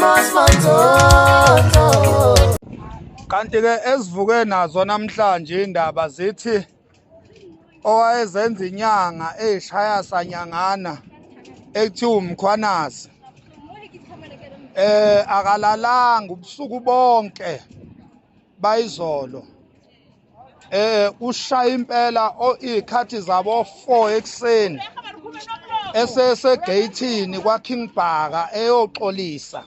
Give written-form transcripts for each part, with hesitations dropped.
Amos Manzonzo. Kanti ke esivuke nazo namhlanje indaba zithi owayezenza inyanga eyishaya sanyangana ekuthiwa uMkhwanazi akalalanga ubusuku bonke bayizolo. Ushaya impela izikhathi zabo 4 ekseni esesegeyithini kwaKing Bhaka eyoxolisa.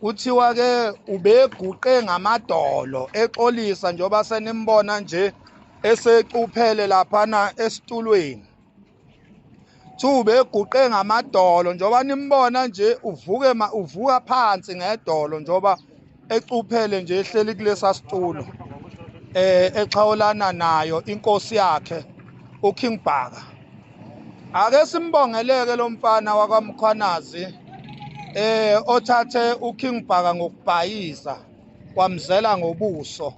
Kuthiwa ke ubeguqe ngamadolo exolisa njengoba senimbona nje esecuphele laphana esitulweni. Kuthiwa ubeguqe ngamadolo njengoba nimbona nje uvuke uvuka phansi ngedolo njengoba ecuphele nje ehleli kulesa situlo exhawulana nayo inkosi yakhe uKing Bhaka. Ake simbongeleke lo mfana wakwaMkhwanazi othathe uKing Bhaka ngokubhayiza wamzela ngobuso.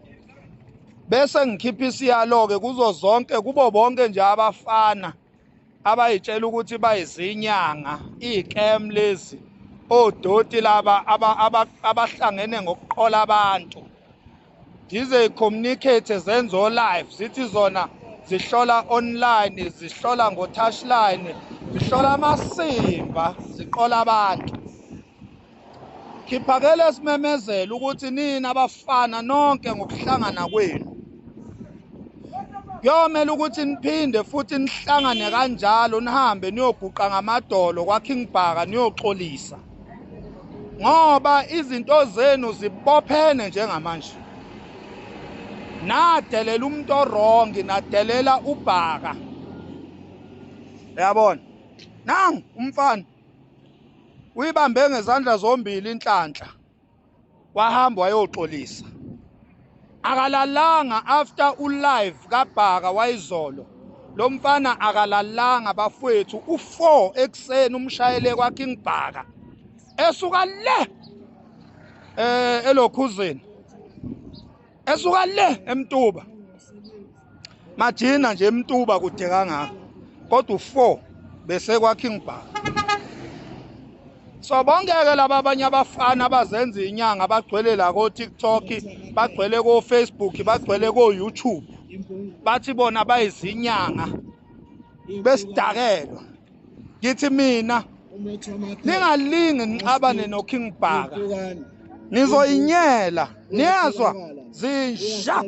Bese ngikhipha isiyalo ke kuzo zonke kubo bonke nje abafana abayitshela ukuthi bayizinyanga ikem lezi odoti laba abahlangene ngokuqola abantu. Ngize communicate zenzo live zithi zona zihlola online, zihlola ngo touchline, zihlola amasimba, ziqola abantu. Khipha ke lesimemezelo ukuthi nina abafana nonke ngokuhlangana kwenu kuyomela ukuthi niphinde futhi nihlangane kanjalo, nihambe niyoguqa ngamadolo kwaKing Bhaka niyoxolisa, ngoba izinto zenu zibophene njengamanje. Nadelela umuntu orongi, nadelela uBhaka. Uyabona? Nangu umfana uyibambe ngezandla zombili inhlanhla, wahamba wayoxolisa. Akalalanga after ulive kaBhaka wayizolo. Lo mfana akalalanga bafowethu, u4 ekseni umshayele kwaKing Bhaka esuka le elokhuzeni, esuka le eMtuba, majina nje eMtuba kude kangaka, kodwa u4 bese kwaKing Bhaka. So bonke ke laba abanye abafana abazenza inyanga bagcwele la ko TikTok, bagcwele ko Facebook, bagcwele ko YouTube, bathi bona bayizinyanga besidakelwa. Ngithi mina ningalingi nixabane no King Bhaka, nizoyinyela, niyezwa zinja.